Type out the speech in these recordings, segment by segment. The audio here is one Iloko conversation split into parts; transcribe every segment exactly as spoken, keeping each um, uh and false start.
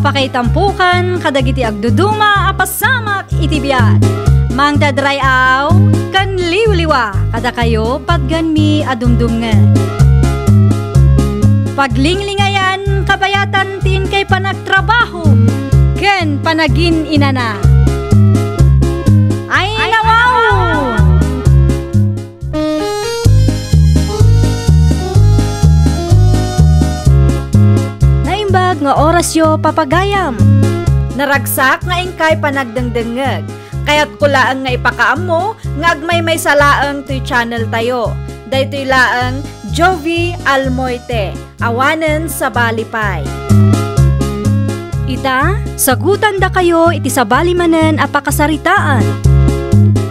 Pakaitampukan kadagiti agduduma a pasamak iti biag. Mangted ray-aw ken liwliwa kadakayo patgenmi a dumdumngeg. Paglinglingayan kabayatan ti inkay panagtrabaho ken panagin-inana. Ay, nawaw! Naimbag nga orasyo, papagayam. Naragsak nga inkay panagdengdengngeg. Kayatko laeng nga ipakaammo nga agmaymaysa laeng toy channel tayo. Daytoy laeng Jovi Almoite. Awanen sabali pay. Ita, sagutandakayo iti sabali manen a pakasaritaan.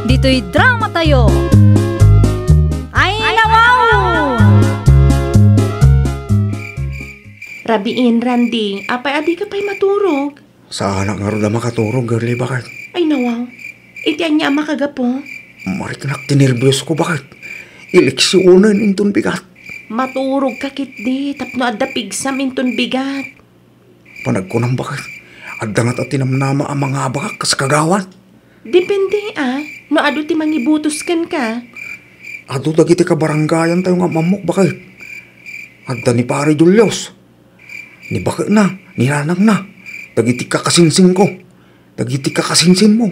Ditoy drama tayo. Ay, nawaw! Rabiin, Randy, apay a dika pay maturog? Saanak ngarud a makaturog, girlie, baket. Ay, nawaw. Iti ania a makagapu? Mariknak ti nerbios ko, baket. Eleksionen inton bigat. Maturog ka ketdi tapno adda pigsam inton bigat. Panagkunam, baket. Adda ngata ti namnama a mangabakak kas kagawad. Depende, a. No adu ti mangibutos kenka. Adu dagiti kabarangayan tayo nga mammok, baket. Adda ni Pare Julius. Ni baketna, ni nanangna, dagiti kakasinsinko, dagiti kakasinsinmo,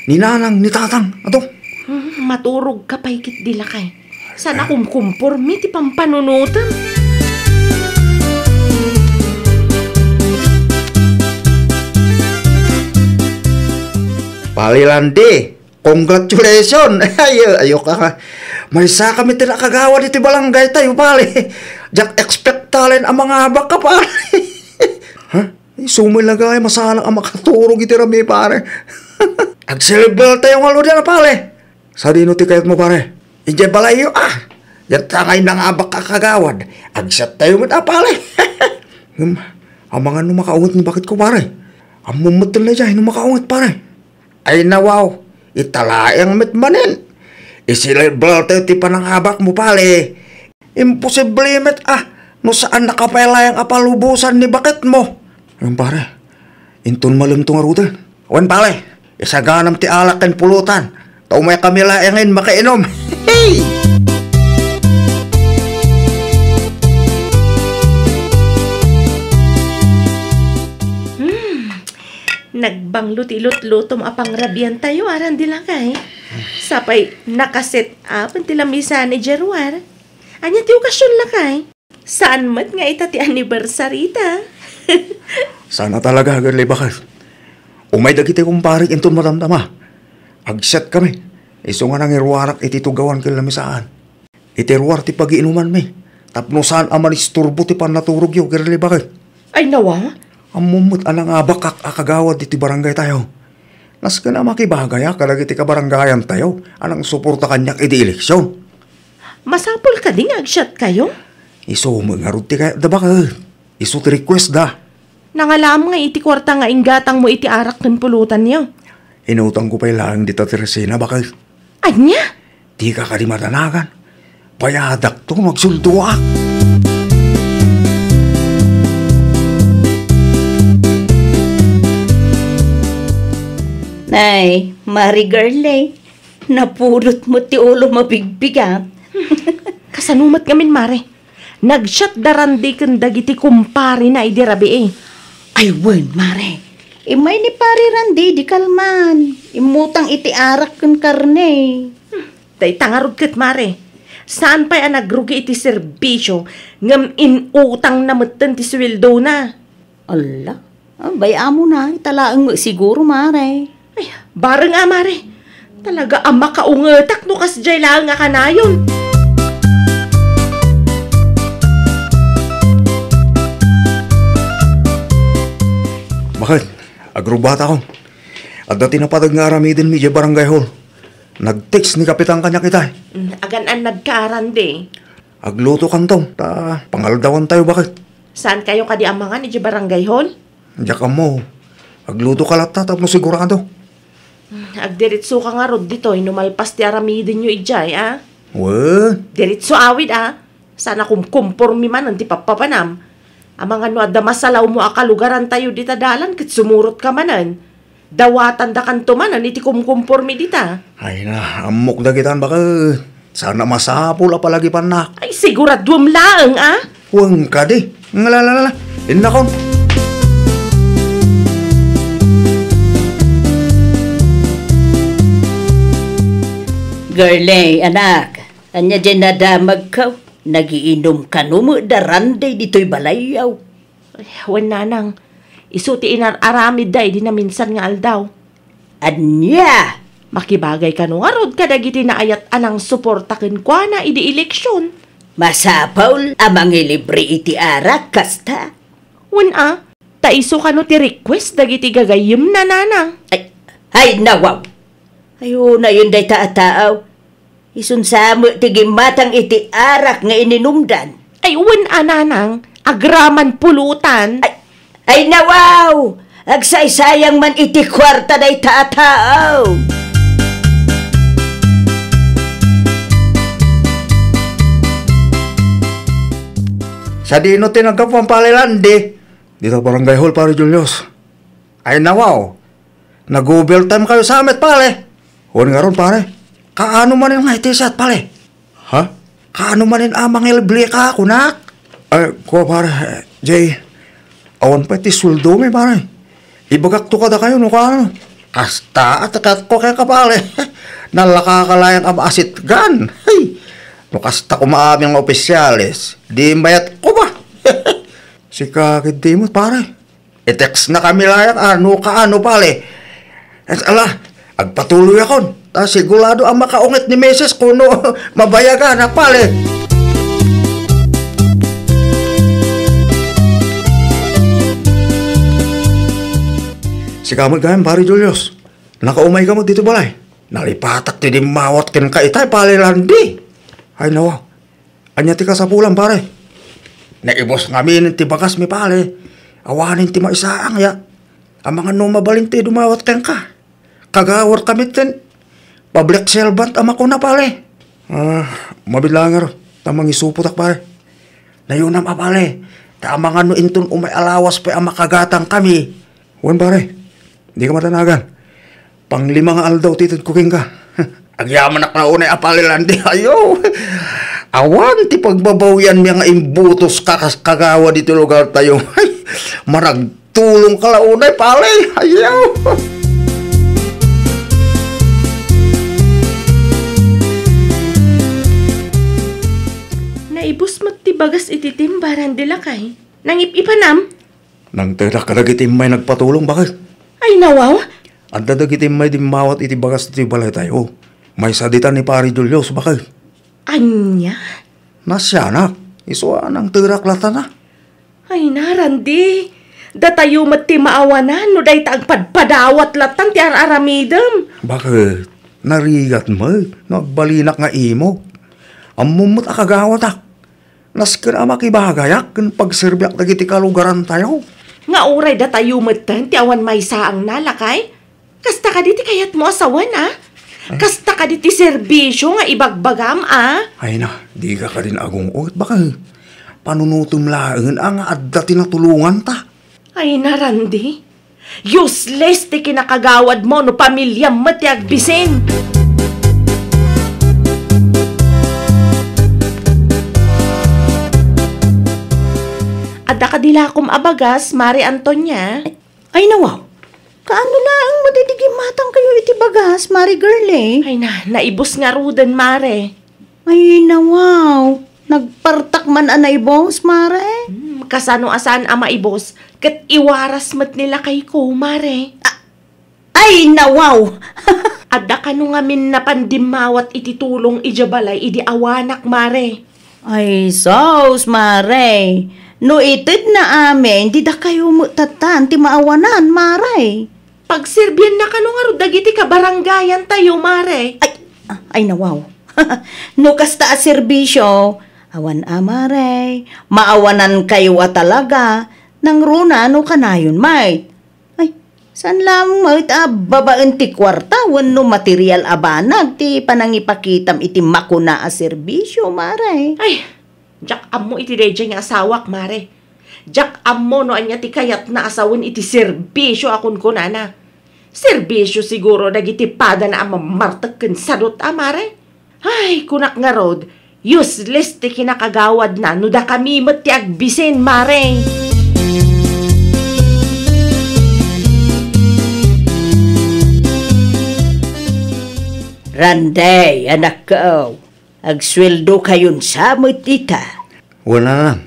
ni nanang, ni tatang, ato. Hmm, maturog ka pay ketdi, lakay. Saan a kumkumpormi ti pampanunotem. Palilan di. Congratulations! Ay, ayo ka. Maysa kami ti nakagawad iti balanggay tayo, pare. Diak expect talen a mangabak ka, pare. Ha? Isu met laeng a masanak a makaturog iti rami, pare. Agselebrar tayo nga ludian, pare. Sadino ti kayatmo, pare? Idiay balayyo, ah. Diak ngay nangabak a kagawad. Agsiat tayo met, ah, pare. Hmm, amangan no makaunget ni baketko, pare. Ammom met laeng no makaunget, pare. Ay nawaw, ita laeng met manen. Iselebrar tayo ti panangabakmo, pare. Imposible met, ah, no saan naka pay laeng a palubosan ni baketmo. Ngem, pare, inton malemto ngaruden. Wen, pare, isaganam ti alak ken pulutan. Ta umay kami laengen makainom. Hey! Hmm. Nagbanglo ti ilutlutom a pangrabian tayo, aran di lakay. Sapay naka-set up ti lamisan ni Jeruar. Ania ti okasion lakay? Saan met nga ita ti anniversary ta? Sana talaga, girlie, baket. Umay dagiti kumparik inton madamdama. Agsiat kami. Isu nga nangiruarak iti tugawan ken lamisaan. Iti ruar ti pagiinumanmi, tapno saan a manisturbo ti pannaturogyo, girlie, baket. Ay, nawa? Ammom met a nangabakak a kagawad iti barangay tayo. Nasken a makibagayak kadagiti kabarangayan tayo a nangsuporta kaniak idi eleksion. Masapul kadi nga agsiat kayo? Isu met ngarud ti kayatda, baket. Isu ti request da. Nangalaam nga iti kuarta nga inggatangmo iti arak ken pulutanyo. Inutangko pay laeng dita ti resena, baket. Ania? Dika kadi madanagan. Bayadakto no agsuldoak. Nay, Mari Girlie, napudot met ti ulom a bigbigat. Kasano met ngamin, Mare? Nagsiat da Randy ken dagiti kumparina idi rabii. Ay wen, Mare. Immay ni Pare Randy idi kalman. Immutang iti arak ken karne. Hmm, dayta ngarud ket, Mare. Saan pay a nagrugi iti serbisio ngem in-utangna metten ti suweldona. Alla, ah, bay-amona, ita laeng met siguro, Mare. Ay, bareng a, Mare. Talaga a makaungetak no kasdiay laeng a kanayon. Baket, agrubata ko. Adda ti napateg nga aramidenmi idiay barangay hall. Nag-text ni Kapitan kaniak itay. Mm, agan-annad ka, Randy. Agluto kanto, ta pangaldawan tayo, baket. Saan kayo kadi a mangan idiay barangay hall? Diak ammo. Agluto ka latta tapno sigurado. Agdiritso ka ngarud ditoy no malpas ti aramidenyo idiay, a? Wen. Diritso awid, a? Saan a kumkumpormi manen ti pappapanam. Amangan no adda masalawmo a kalugarantayo dita dalan ket sumurotka manen. Dawatandakanto manen iti kumkumpormi dita. Ay na, ammok dagitan, baka. Saan a masapul a palagipannak. Ay, siguraduem laeng, a? Wen kadi. Ngala, la, la, la. Innakon. Girlie, anak, ania diay nadamagko? Nagiinum kano met da Randy ditoy balayyo? Ay, wen, nanang. Isu ti inar-aramidda idi naminsan nga aldaw. Ania? Makibagay kano ngarud kadagiti naayat a nangsuporta kenkuana idi eleksion? Masapul a mangilibre iti arak kasta? Wen a, ta isu kano ti request dagiti gagayyemna, nanang. Ay, ay, nawaw! Ay, unayen dayta a taaw. Isun sa met ti gimmatang iti arak nga ininumdan. Ay, wen a, nanang, agraman pulutan. Ay, ay, nawaw! Agsaysayang man iti kuarta dayta a taaw. Sadino ti naggapuan, Pare Randy? Dita barangay hall, Pare Julius. Ay, nawaw. Nag-overtime kayo sa met, pare. Wen ngarud, pare. Kaano manen nga iti siat, pare? Ha? Kaano manen a mangilibreka, kunak? Ay, kua, pare, Jay. Awan pay ti sueldomi, pare. Ibagakto kadakayo no kaano. Kasta a tekatko kenka, pare. Nalaka ka laeng a maasitgan. Hey! No kasta koma amin nga opisyales, di mayatko ba? Sika ketdi met, pare. I-text na kami laeng a no kaano, pare. Ala, agpatuloyakon. Ta sigurado a makaungit ni Misis kuno mabayagana, pare. Sika met gayam, Pare Julius. Nakaumay ka met ditoy balay. Nalipatak ti dimmawat kenka itay, Pare Randy. Ay, nawa. Ania ti kasapulan, pare? Naibus ngamin ti bagasmi, pare. Awanen ti maisaang, ya. Amangan no mabalin ti dumawat kenka. Kagawad kami ten public servant a makuna, pare. Ah, mabilanger ta mangisupotak, pare. Nayunam a, pare. Ta amangan no inton umay a lawas pay a makagatang kami. Wen, pare. Dika madanagan. Panglima nga aldaw ti itedko kenka. Agyamanak la unay a palilan di ayo. Awan ti pagbabawianmi nga imbutos ka kas kagawad iti lugartayo. Ay, maragtulong ka la unay, pare. Ayaw. Naibus met ti bagas iti timba, Randy, lakay. Nangip-ipanam? Nangtedak kadagiti immay nagpatulong, bakay. Ay, nawaw? Adda dagiti immay dimmawat iti bagas iti balaytayo. Maysa dita ni Pari Julius, bakay. Ania? Nasianak. Isu a nangtedak lattan a. Ay, na, Randy. Datayo met ti maawanan no dayta agpadpadawat lattan ti ar-aramidem. Bakay, narigat met no agbalinak nga imo. Ammom met a kagawatak. Nasken a makibagayak ken pagserbiak dagiti kalugarantayo. Nga uray datayo metten ti awan maysaangna, lakay? Kasta kadi ti kayatmo a sawen, a? Eh? Kasta kadi ti serbisio nga ibagbagam, a? Ay na, dika kadin agung-ot, baka panunotem laeng a nga adda ti natulonganta. Ay na, Randy. Useless ti kinakagawadmo no pamiliam met ti agbisin. Adda kadi lakom a bagas, Mare Antonia? Ay, nawaw. Kaano laeng met iti gimmatangkayo iti bagas, Mare Girlie? Ay na, naibus ngaruden, Mare. Ay, nawaw. Nagpartak man a naibus, Mare? Hmm, kasano a saan a maibus? Ket iwaras met ni lakayko, Mare. A-, ay, nawaw! Adda kano ngamin napan dimmawat iti tulong idiay balay idi awanak, Mare? Ay, sus, Mare. No itedna amin, di dakayo met tattan ti maawanan, Mare. Pagserbianna kano ngarud dagiti kabarangayantayo, Mare? Ay, ay, nawaw. No kasta a serbisio, awan a, Mare. Maawanankayo a talaga. Nangruna no kanayon met. Ay, saan laeng met a babaen ti kuarta wenno material a banag ti panangipakitam iti makuna a serbisio, Mare? Ay, diak ammo iti daydiay nga asawak, Mare. Diak ammo no ania ti kayatna a sawen iti serbisio a kunkunana. Serbisio siguro dagiti padana a mammartek ken sadot a, mare. Ay, kunak ngarud, useless ti kinakagawadna no dakami met ti agbisin, mare. Randay, anakko, agsueldokayon sa met ita. Wen, nanang.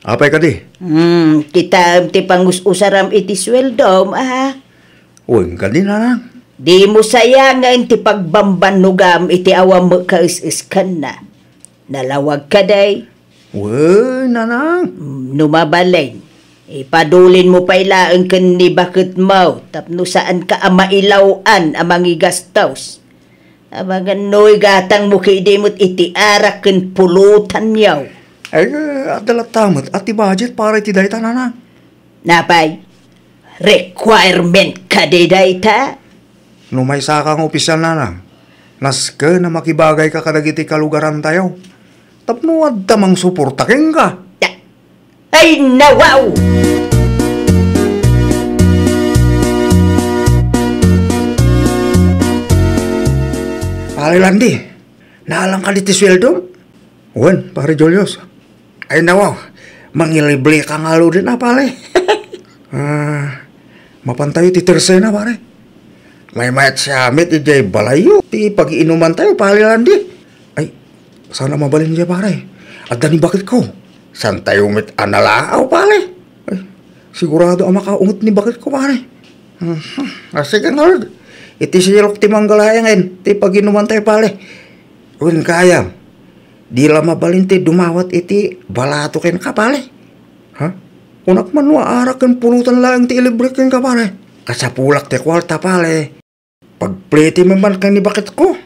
Apay kadi? Hmm, kitaem ti pangus-usaram iti sueldom, a? Wen kadi, nanang. Dimo sayangen ti pagbambannogam iti awan met kaes-eskanna. Nalawag kadi? Wen, nanang. Hmm, no mabalin, ipadulinmo pay laeng ken ni baketmo tapno saanka a mailaw-an a mangigastos. Amangan no igatangmo ketdi met iti arak ken pulotanyo. Ay, adda latta met a ti budget para iti dayta, nanang. Napay? Requirement kadi dayta? No maysaka nga opisyal, nanang, nasken a makibagayka kadagiti kalugarantayo tapno adda mangsuporta kenka. Ta-, Ay, nawaw! Pare Landy, naalang kadi ti sueldom? Wen, Pare Julius. Ay, nawaw, mangilibreka ngaruden a, pare. Ah, mapantayo ti tersena, pare. Maymayat siak met idiay balayyo ti pagiinumantayo, Pare Landy. Ay, saan a mabalin idiay, pare. Adda ni baketko. Saantayo met a nalaaw, pare. Ay, sigurado a makaunget ni baketko, pare. Mhm. Ah, sige ngarud. Iti sirok ti mangga laengen ti pagiinumantayo, pare. Wen gayam, di la mabalin ti dumawat iti balato kenka, pare. Ha? Kunak man no arak ken pulotan laeng ti ilibrek kenka, pare. Kasapulak ti kuarta, pare. Pagpliti man ken ni baketko.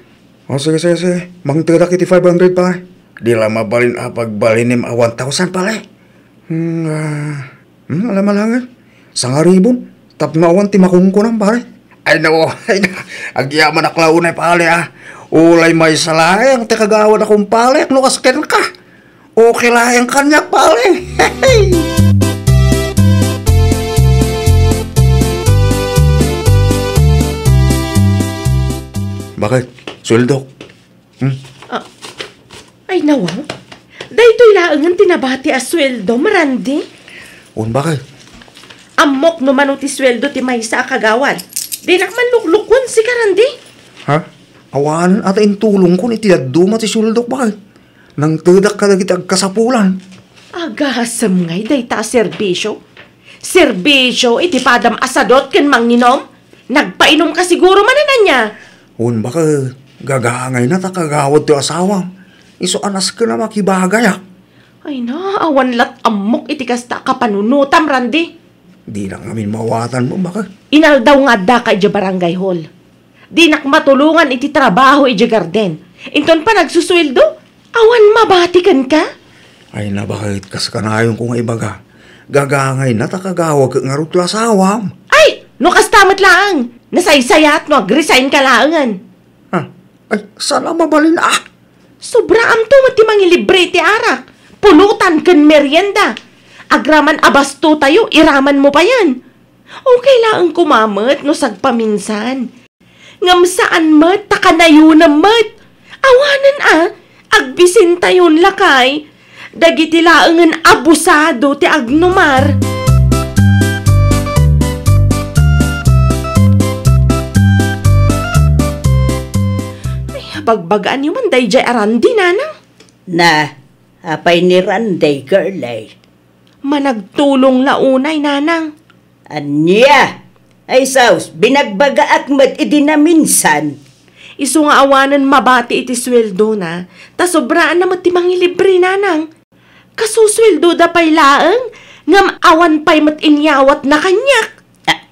O, sige, sige, sige. Mangtedak iti five hundred, pare. Di la mabalin a pagbalinim a one thousand, pare. Hmm, ah, hmm, alam-alangan. Sangaribon. Tapno awan ti makunkunam, pare. Ay, nako. Ay, na-, agyamanak la unay, pare, ah. Ulay maysa laeng ti kagawad a kumpare, no kas kenka. Okay laeng kaniak, pare. Bakit? Sueldok? Hmm? Ah, ay, nawaw. Daytoy laengen ti nabati a sueldo, Randy. Wen, bakit? Ammok no mano ti sueldo ti maysa a kagawad. Dinak man luklukon sika, Randy. Ha? Awanen a ta intulongkon iti dadduma ti sueldok, bakit? Nangtedak kadagiti agkasapulan. Agasem ngay dayta a serbisio. Serbisio iti padam a sadot ken manginom? Nagpainomka siguro manen ania? Wen, bakit? Gagangayna ta kagawad ti asawam. Isu a nasken a makibagayak. Ay na, awan lat ammok iti kasta a kapanunotam, Randy. Dinak ngamin mawatanmo, bakit? Inaldaw nga addaka idiay barangay hall. Dinak matulongan iti trabaho idiay garden. Inton panagsusueldo, awan mabati kenka? Ay, nabaket kas kanayonko nga ibaga. Gagangayna ta kagawag ket ngarud ti asawam. Ay, no kasta met laeng, nasaysayat no agresign ka laengen. Ha? Ay, saan a mabalin, ah? Sobraamto met ti mangilibre iti arak, pulutan ken merienda. Agraman a bastotayo, iramanmo payen. Okay laeng koma met no sagpaminsan. Ngem saan met ta kanayonem met. Awanen a, agbisintayon lakay. Dagiti laengen abusado ti agnumar. Ay, bagbagaanyo man daydiay a Randy, nanang. Na, apay ni Randy, girlie? Managtulong la unay, nanang. Ania? Ay sus, binagbagaak met idi naminsan. Isu nga awanen mabati iti sueldona, ta sobraanna met ti mangilibre, nanang. Kasusueldoda pay laeng, ngem awan pay met inyawatna kaniak. A-,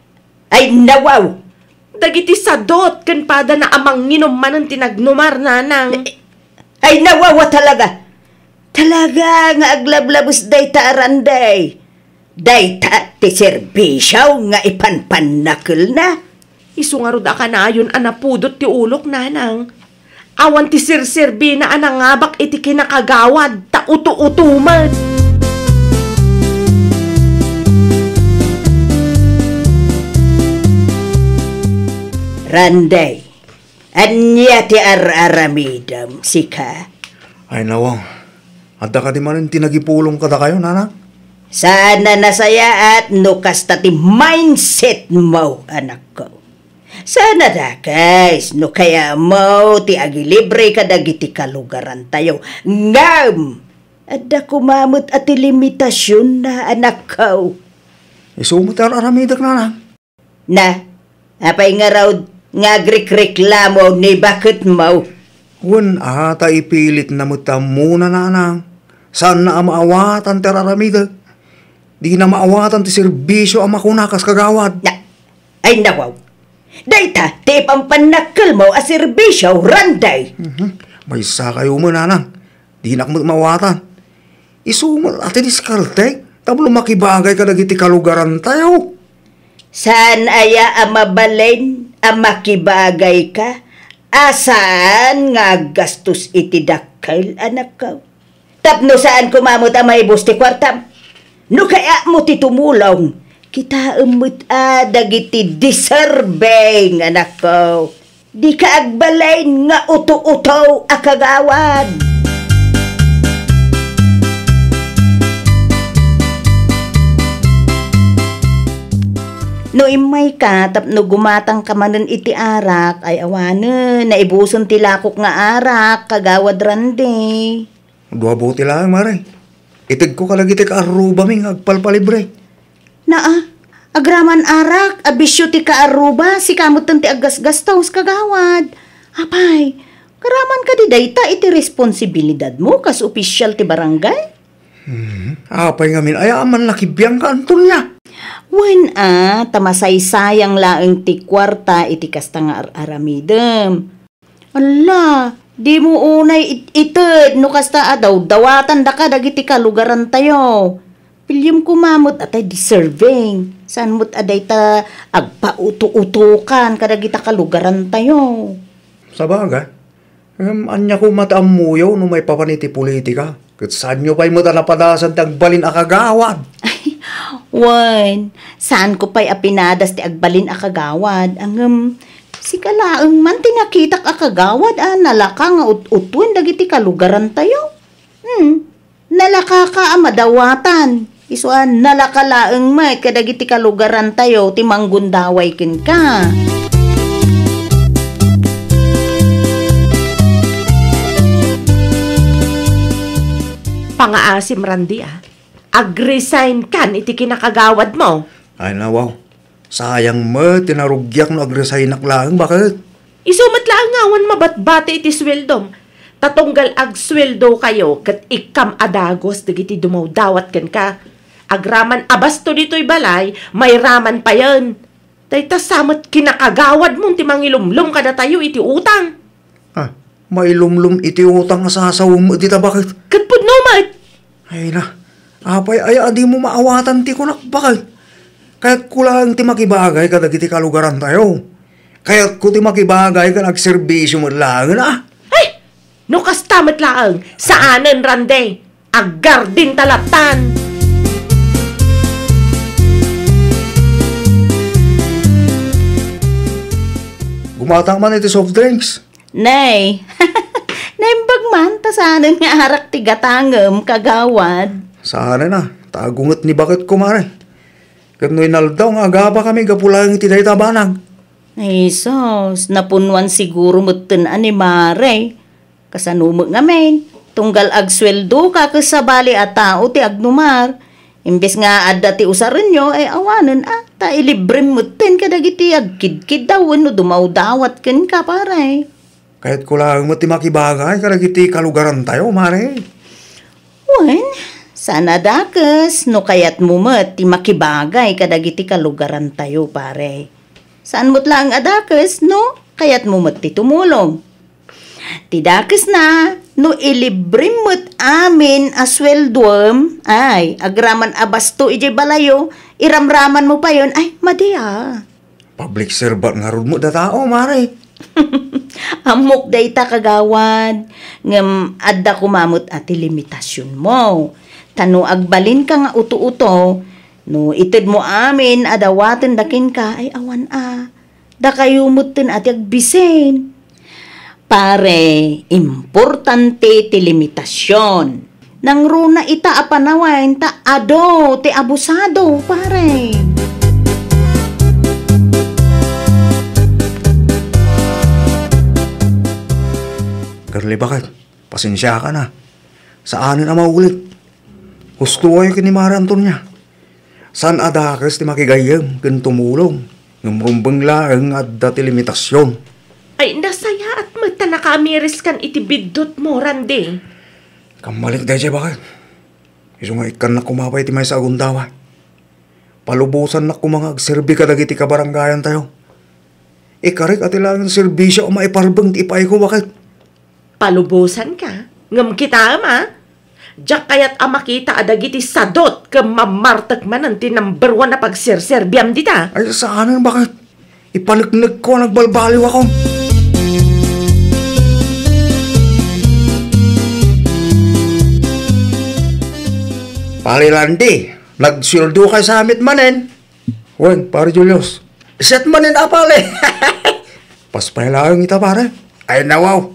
ay, nawaw! Dagiti sadot ken padana a manginom manen ti nagnumar, nanang. Ay, nawawa talaga! Talaga nga aglablabes dayta a Randy. Dayta ti serbisio nga ipanpannakelna. Isu ngarud a kanayon a napudot ti ulok, nanang. Awan ti serserbina a nangabak iti kinakagawad ta uto-uto met. Randy, ania ti ar-aramidem, sika? Ay, nawaw. Adda kadi manen ti nagipulong kadakayo, nanang? Saan a nasayaat no kasta ti mindset mo, anakko. Saan a dakes no kayatmo ti agilibre kadagiti kalugarantayo. Ngem, adda koma met a ti limitasion na, anakko. Isu met ti ar-aramidek, nanang. Na, apay ngarud nga agrikreklamo ni baketmo? Wen a, ta ipilitna met ti ammona, nanang. Saanna a maawatan ti ar-aramidek. Dina maawatan ti serbisio a makuna kas kagawad. Na, ay nawaw. Dayta ti ipampannakkelmo a serbisio, Randy. Mhm. Maysa kayo met, nanang. Dinak met maawatan. Isu met a ti diskarte tapno makibagay kadagiti kalugarantayo. Saan aya a mabalin a makibagayka a saan nga aggastos iti dakkel, anakko? Tapno saan koma met a maibus ti kuartam. No kayatmo ti tumulong, kitaem met a dagiti deserving, anakko. Dika agbalin nga uto-uto a kagawad. No immayka tapno gumatangka manen iti arak, ay awanen, naibusen ti lakok nga arak, kagawad Randy. Dua bote laeng, mare. Itedko kadagiti kaarrubami nga agpalpalibre. Naa, agraman arak a bisio ti kaarruba, sika metten ti aggasgastos, kagawad. Apay, agraman kadi dayta iti responsibilidadmo kas opisial ti barangay? Hmm, apay ngamin, aya a man nakibiangka, Antonia? Wen a, ta masaysayang laeng ti kuarta iti kasta nga ar-aramidem. Alla, dimo unay it-ited no kasta a dawdawatandaka dagiti kalugarantayo. Piliem koma met a tay deserving. Saan met a dayta agpauto-utokan kadagita kalugarantayo. Sabagay. Ngem ania koma ti ammoyo no maipapan iti politika? Ket saanyo pay met a napadasan ti agbalin a kagawad? Ay, wen, saanko pay a pinadas ti agbalin a kagawad. Ngem, sika laeng man ti nakitak a kagawad a nalaka nga ut-utuen dagiti kalugarantayo. Hmm, nalakaka a madawatan. Isu a nalaka laeng met kadagiti kalugarantayo ti manggundaway kenka. Pangaasim, Randy, a. Ag-resign kan iti kinakagawadmo. Ay, nawaw. Sayang met ti narugiak no ag-resignak laeng, baket. Isu met laeng nga awan mabatbati iti sueldom. Ta tunggal agsueldokayo ket ikkam a dagus dagiti dumawdawat kenka. Agraman a basto ditoy balay, mairaman payen. Dayta sa met kinakagawadmon ti mangilumlom kadatayo iti utang. Ah, mailumlom iti utang a sasawem met dita, baket. Ket pudno met. Ay na, apay aya a dimo maawatan ti kunak, baket? Kayatko laeng ti makibagay kadagiti kalugarantayo. Kayatko ti makibagay ken agserbisio met laeng, a. Ay! No kasta met laeng, saanen, Randy. Aggardin ta lattan. Gumatang man iti soft drinks. Nay, naimbag man, ta saanen nga arak ti gatangem, kagawad. Saanen a, ta agunget ni baketko, mare. Ket no inaldaw nga agabakami gapu laeng iti dayta a banag. Ay, sus, napunnuan siguro metten a ni mare. Kasano met ngamin, tunggal agsueldoka ket sabali a tao ti agnumar. Imbes nga adda ti usarenyo, ay awanen a, ta ilibrem metten kadagiti agkidkiddaw wenno dumawdawat kenka, pare. Kayatko laeng met ti makibagay kadagiti kalugarantayo, mare. Wen, saan a dakes no kayatmo met ti makibagay kadagiti kalugarantayo, pare. Saan met laeng a dakes no kayatmo met ti tumulong. Ti dakesna, no ilibrem met amin a sueldoem, ay, agraman a basto idiay balayo, iramramanmo payen, ay, madi a. Public servant ngarud met a tao, mare. Ammok dayta, kagawad, ngem adda koma met a ti limitasionmo. Ta no agbalinka nga uto-uto, no itedmo amin a dawatenda kenka, ay awan a. Dakayo metten a ti agbisin. Pare, importante ti limitasion. Nangruna ita a panawen ta adu ti abusado, pare. Girlie, baket, pasensiakan a. Saanen a maulit. Husto kayo ken ni Mare Antonia. Saan a dakes ti makigayyem ken tumulong, ngem rumbeng laeng nga adda ti limitasion. Ay, nasayaat met ta nakaamiriskan iti biddutmo, Randy. Kammalik daydiay, baket. Isu nga ikkannak koma pay ti maysa a gundaway. Palubosannak koma nga agserbi kadagiti kabarangayantayo. Ikarik a ti laeng serbisio a maiparbeng ti ipaayko, baket. Palubosanka? Ngem kitaem a, diak kayat a makita a dagiti sadut ken mammartek manen ti number one a pagserserbiam dita. Ay, saanen, baket. Ipaneknekko a nagbalbaliwakon. Pare Randy, nagsueldokayo sa met manen? Wen, Pare Julius. Siak manen a, pare. Paspay laeng ita, pare. Ay, nawaw.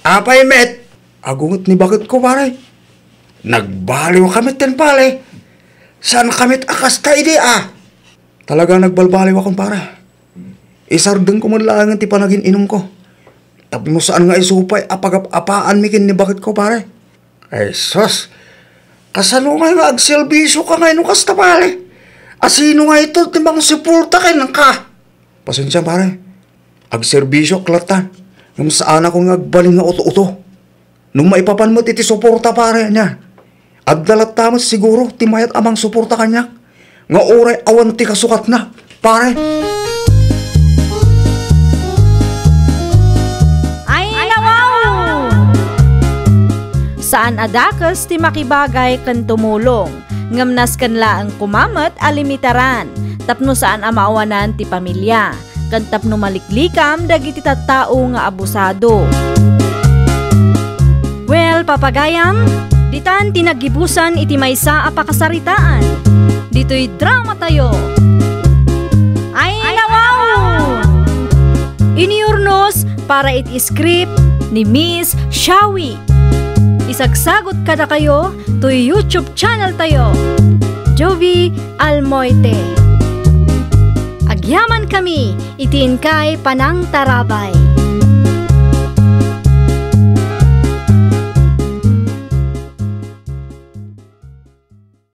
Apay met? Agunget ni baketko, pare. Nagbaliwka met ken, pare. Saan ka met a kasta idi, a? Talaga nagbalbaliwakon, pare. Isardengko met laengen ti panagin-inumko. Tapno saan nga isu pay a pagap-apaanmi ken ni baketko, pare. Ay, sus! Kasano ngay nga agserbisioka ngay no kasta, pare? A sino ngay ti mangsuporta kenka? Pasensia, pare. Agserbisioak latta, ngem saanakon nga agbalin nga uto-uto. No maipapan met iti suporta, pare, ania, adda latta met siguro ti mayat a mangsuporta kaniak. Nga uray awan ti kasukatna, pare. Ay, nawaw! Saan a dakes ti makibagay ken tumulong, ngem nasken laeng koma met a limitaran tapno saan a maawanan ti pamilia. Ken tapno maliklikam dagiti tattao nga abusado. Well, papagayam, ditan ti naggibusan iti maysa a pakasaritaan. Ditoy dramatayo. Ay, nawaw! Iniurnos para iti script ni Miss Shawi. Isagsagot kadakayo toy YouTube channel tayo, Jovi Almoite. Agyaman kami iti inkay panangtarabay.